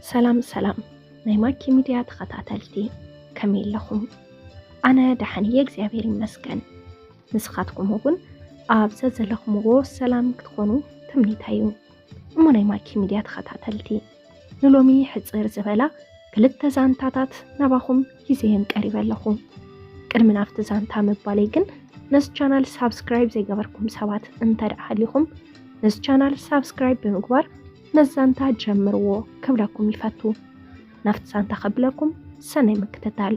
ሰላም ሰላም ናይ ማኪ ሚድያ ተኸታተልቲ፣ ከመይ ኣለኹም? ኣነ ደሓን እየ እግዚኣብሔር ይመስገን። ንስኻትኩም እውን ኣብ ዘዘለኹምዎ ሰላም ክትኾኑ ትምኒተይ እዩ። እሞ ናይ ማኪ ሚድያ ተኸታተልቲ፣ ንሎሚ ሕፅር ዝበላ ክልተ ዛንታታት ናባኹም ሒዘየን ቀሪበ ኣለኹ። ቅድሚ ናብቲ ዛንታ ምባለይ ግን፣ ነዚ ቻናል ሳብስክራይብ ዘይገበርኩም ሰባት እንተ ደኣ ሃሊኹም፣ ነዚ ቻናል ሳብስክራይብ ብምግባር ነዚ ዛንታ ጀምርዎ ክብለኩም ይፈቱ። ናብቲ ዛንታ ከብለኩም፣ ሰናይ ምክትታል።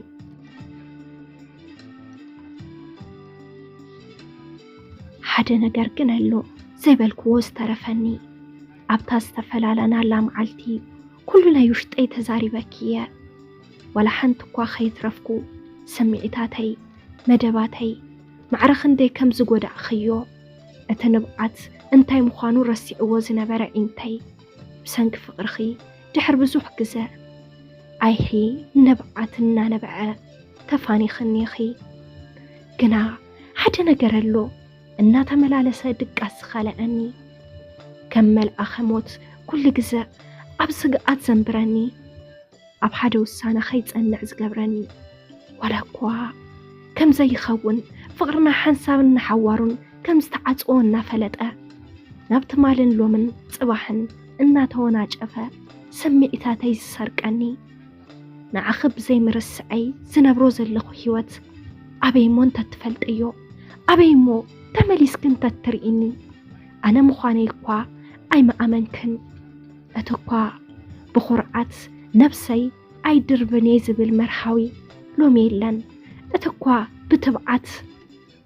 ሓደ ነገር ግን ኣሎ ዘይበልክዎ ዝተረፈኒ። ኣብታ ዝተፈላለናላ መዓልቲ ኩሉ ናይ ውሽጠይ ተዛሪበኪ እየ። ዋላ ሓንቲ እኳ ከይትረፍኩ ስምዒታተይ፣ መደባተይ፣ ማዕረ ክንደይ ከም ዝጎዳእኽዮ፣ እቲ ንብዓት እንታይ ምዃኑ ረሲዕዎ ዝነበረ ዒንተይ፣ ብሰንኪ ፍቕርኺ ድሕሪ ብዙሕ ግዘ፣ ኣይሒ ንብዓት እናነብዐ ተፋኒኽኒ ኢኺ። ግና ሓደ ነገር ኣሎ እናተመላለሰ ድቃስ ዝኸልኣኒ፣ ከም መልኣኸ ሞት ኩሉ ግዘ ኣብ ስግኣት ዘንብረኒ፣ ኣብ ሓደ ውሳነ ከይጸንዕ ዝገብረኒ። ዋላ እኳ ከም ዘይኸውን ፍቕርና ሓንሳብን ንሓዋሩን ከም ዝተዓጽዎ እናፈለጠ፣ ናብ ትማልን ሎምን ጽባሕን እናተወናጨፈ ስምዒታተይ ዝሰርቀኒ፣ ንዓኺ ብዘይምርስዐይ ዝነብሮ ዘለኹ ህይወት ኣበይ እሞ እንተትፈልጥዮ? ኣበይ እሞ ተመሊስኪ እንተትርእይኒ? ኣነ ምዃነይ እኳ ኣይምኣመንክን። እቲ እኳ ብኹርዓት ነብሰይ ኣይድርብን እየ ዝብል መርሃዊ ሎሚ የለን። እቲ እኳ ብትብዓት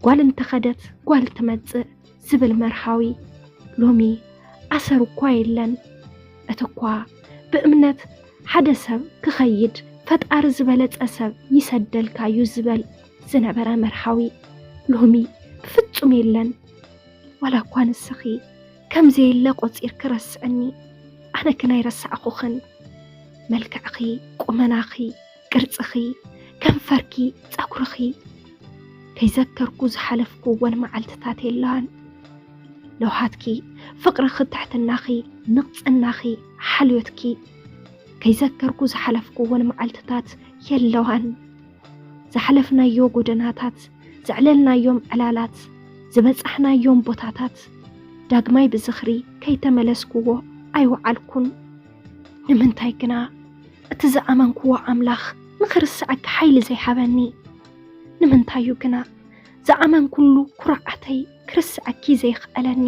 ጓል እንተኸደት ጓል ትመጽእ ዝብል መርሃዊ ሎሚ ኣሰር እኳ የለን። እቲ እኳ ብእምነት ሓደ ሰብ ክኸይድ ፈጣሪ ዝበለጸ ሰብ ይሰደልካዩ ዝበል ዝነበረ መርሃዊ ሎሚ ብፍጹም የለን። ዋላ እኳ ንስኺ ከም ዘየለ ቆጺርኪ ረስዕኒ፣ ኣነ ግን ኣይረሳዕኹኽን። መልክዕኺ፣ ቁመናኺ፣ ቅርጽኺ፣ ከንፈርኪ፣ ጸጉርኺ፣ ከይዘከርኩ ዝሓለፍኩ እወን መዓልትታት የለዋን። ለውሃትኪ፣ ፍቕርኺ፣ ትሕትናኺ፣ ንቕጽናኺ፣ ሓልዮትኪ፣ ከይዘከርኩ ዝሓለፍኩ እወን መዓልትታት የለዋን። ዝሓለፍናዮ ጎደናታት፣ ዘዕለልናዮም ዕላላት፣ ዝበጻሕናዮም ቦታታት ዳግማይ ብዝኽሪ ከይተመለስኩዎ ኣይወዓልኩን። ንምንታይ ግና እቲ ዝኣመንኩዎ ኣምላኽ ንኽርስዐኪ ሓይሊ ዘይሃበኒ? ንምንታዩ ግና ዝኣመንኩሉ ኩርዓተይ ክርስዐኪ ዘይኽኣለኒ?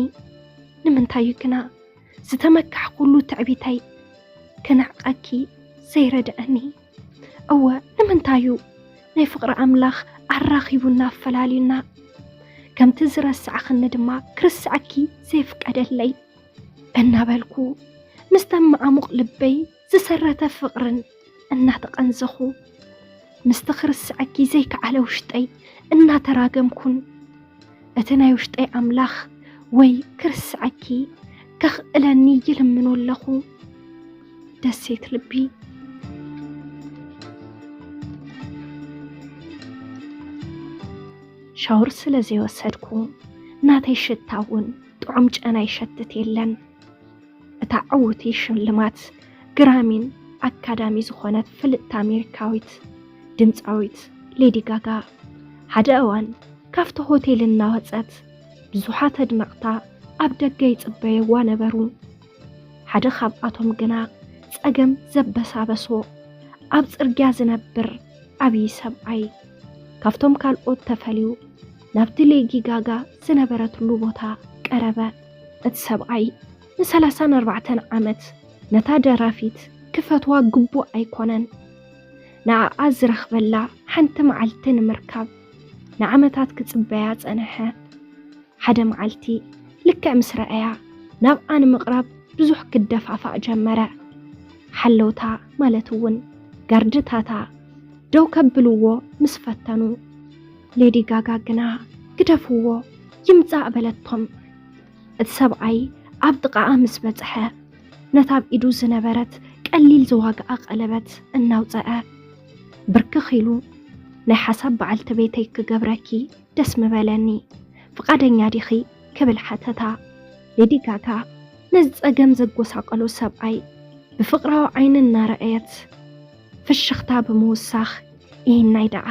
ንምንታዩ ግና ዝተመካሕኩሉ ትዕቢተይ ክነዕቐኪ ዘይረድዐኒ? እወ፣ ንምንታዩ ናይ ፍቕሪ ኣምላኽ ኣራኺቡና ኣፈላልዩና? ከምቲ ዝረስዕኽኒ ድማ ክርስዐኪ ዘይፍቀደለይ? እናበልኩ፣ ምስቲ ኣብ መዓሙቕ ልበይ ዝሰረተ ፍቕርን እናተቐንዘኹ፣ ምስቲ ክርስዐኪ ዘይከኣለ ውሽጠይ እናተራገምኩን፣ እቲ ናይ ውሽጠይ ኣምላኽ ወይ ክርስዐኪ ከኽእለኒ ይልምኖ ኣለኹ። ደሴት ልቢ። ሻወር ስለ ዘይወሰድኩ፣ ናተይ ሽታ እውን ጥዑም ጨና ይሸትት የለን። እታ ዕውቲ ሽልማት ግራሚን ኣካዳሚ ዝኾነት ፍልጥቲ ኣሜሪካዊት ድምፃዊት ሌዲ ጋጋ፣ ሓደ እዋን ካብቲ ሆቴል እናወፀት፣ ብዙሓት ኣድነቕታ ኣብ ደገ ይፅበይዋ ነበሩ። ሓደ ካብኣቶም ግና ጸገም ዘበሳበሶ፣ ኣብ ጽርግያ ዝነብር ዓብዪ ሰብኣይ፣ ካብቶም ካልኦት ተፈልዩ፣ ናብቲ ሌዲ ጋጋ ዝነበረትሉ ቦታ ቀረበ። እቲ ሰብኣይ ንሰላሳን ኣርባዕተን ዓመት ነታ ደራፊት ክፈትዋ ግቡእ ኣይኮነን። ንዓኣ ዝረኽበላ ሓንቲ መዓልቲ ንምርካብ ንዓመታት ክጽበያ ጸንሐ። ሓደ መዓልቲ ልክዕ ምስ ረኣያ፣ ናብኣ ንምቕራብ ብዙሕ ክደፋፋእ ጀመረ። ሓለውታ፣ ማለት እውን ጋርድታታ፣ ደው ከብልዎ ምስ ፈተኑ፣ ሌዲ ጋጋ ግና፣ "ግደፍዎ፣ ይምጻእ" በለቶም። እቲ ሰብኣይ ኣብ ጥቓኣ ምስ በጽሐ፣ ነታ ኣብ ኢዱ ዝነበረት ቀሊል ዝዋግኣ ቀለበት እናውጽአ፣ ብርክኽ ኢሉ፣ "ናይ ሓሳብ በዓልቲ ቤተይ ክገብረኪ ደስ ምበለኒ፣ ፍቓደኛ ዲኺ?" ክብል ሓተታ። ሌዲ ጋጋ ነዚ ጸገም ዘጎሳቐሎ ሰብኣይ ብፍቕራዊ ዓይኒ እናረኣየት ፍሽኽታ ብምውሳኽ፣ "ኢሂናይ ደኣ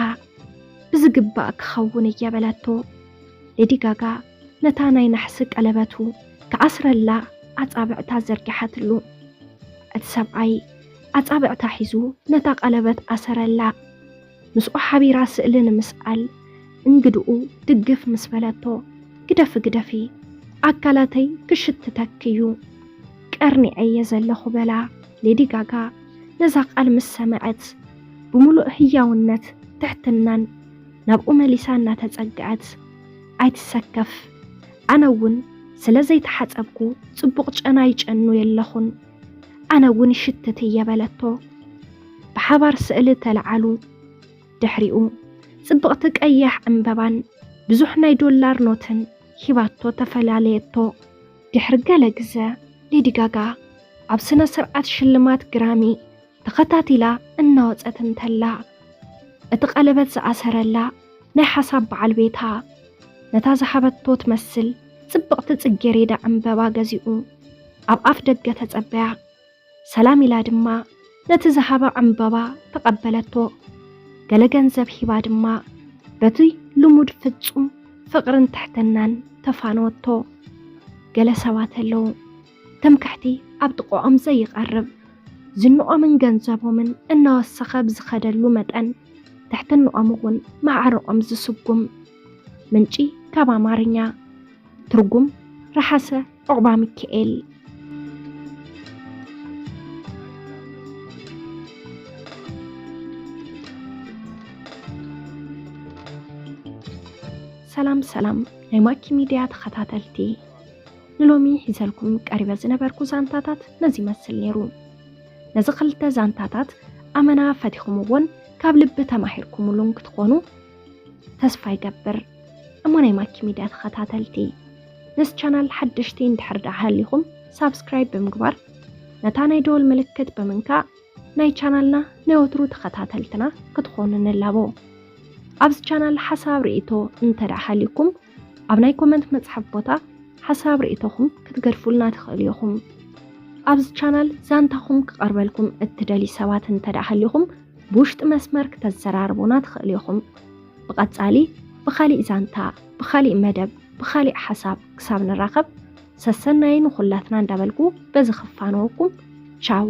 ብዝግባእ ክኸውን እየ" በለቶ። ሌዲ ጋጋ ነታ ናይ ናሕሲ ቀለበቱ ክኣስረላ ኣጻብዕታ ዘርጊሓትሉ። እቲ ሰብኣይ ኣጻብዕታ ሒዙ ነታ ቀለበት ኣሰረላ። ምስኡ ሓቢራ ስእሊ ንምስኣል እንግድኡ ድግፍ ምስ በለቶ፣ "ግደፊ፣ ግደፊ፣ ኣካላተይ ክሽትተኪ እዩ፣ ቀርኒዐ እየ ዘለኹ" በላ። ሌዲ ጋጋ ነዛ ቃል ምስ ሰምዐት፣ ብምሉእ ህያውነት ትሕትናን ናብኡ መሊሳ እናተጸግዐት፣ "ኣይትሰከፍ፣ ኣነ እውን ስለ ዘይተሓጸብኩ ጽቡቕ ጨና ይጨኑ የለኹን፣ ኣነ እውን ይሽትት እየ" በለቶ። ብሓባር ስእሊ ተለዓሉ። ድሕሪኡ፣ ጽብቕቲ ቀያሕ ዕምበባን ብዙሕ ናይ ዶላር ኖትን ሂባቶ ተፈላለየቶ። ድሕሪ ገለ ግዘ፣ ሌዲ ጋጋ ኣብ ስነ ስርዓት ሽልማት ግራሚ ተኸታቲላ እናወጸት እንተላ፣ እቲ ቀለበት ዝኣሰረላ ናይ ሓሳብ በዓል ቤታ፣ ነታ ዝሃበቶ ትመስል ጽብቕቲ ጽጌሬዳ ዕምበባ ገዚኡ ኣብ ኣፍ ደገ ተጸበያ። ሰላም ኢላ ድማ ነቲ ዝሃባ ዕምበባ ተቐበለቶ። ገለ ገንዘብ ሂባ ድማ በቲ ልሙድ ፍጹም ፍቕርን ትሕትናን ተፋነወቶ። ገለ ሰባት ኣለዉ፣ ትምክሕቲ ኣብ ጥቕኦም ዘይቐርብ፣ ዝንኦምን ገንዘቦምን እናወሰኸ ብዝኸደሉ መጠን፣ ትሕትንኦም እውን ማዕረኦም ዝስጉም። ምንጪ ካብ ኣማርኛ፣ ትርጉም፣ ረሓሰ ዑቕባ ሚካኤል። ሰላም ሰላም ናይ ማኪ ሚድያ ተኸታተልቲ፣ ንሎሚ ሒዘልኩም ቀሪበ ዝነበርኩ ዛንታታት ነዚ ይመስል ነይሩ። ነዚ ክልተ ዛንታታት ኣመና ፈቲኹምዎን ካብ ልቢ ተማሂርኩምሉን ክትኾኑ ተስፋ ይገብር። እሞ ናይ ማኪ ሚድያ ተኸታተልቲ፣ ነዚ ቻናል ሓደሽቲ እንድሕር ደኣ ሃሊኹም፣ ሳብስክራይብ ብምግባር፣ ነታ ናይ ደወል ምልክት ብምንካእ ናይ ቻናልና ናይ ወትሩ ተኸታተልትና ክትኾኑ ንላቦ። ኣብዚ ቻናል ሓሳብ ርእይቶ እንተ ደኣ ሃልዩኩም፣ ኣብ ናይ ኮመንት መጽሓፍ ቦታ ሓሳብ ርእይቶኹም ክትገድፉልና ትኽእሉ ኢኹም። ኣብዚ ቻናል ዛንታኹም ክቐርበልኩም እትደልዩ ሰባት እንተ ደኣ ሃልዩኹም፣ ብውሽጢ መስመር ክተዘራርቡና ትኽእሉ ኢኹም። ብቐጻሊ ብኻሊእ ዛንታ፣ ብኻሊእ መደብ፣ ብኻሊእ ሓሳብ ክሳብ ንራኸብ፣ ሰሰናዩ ንኹላትና እንዳበልኩ በዚ ክፋነወኩም። ቻው።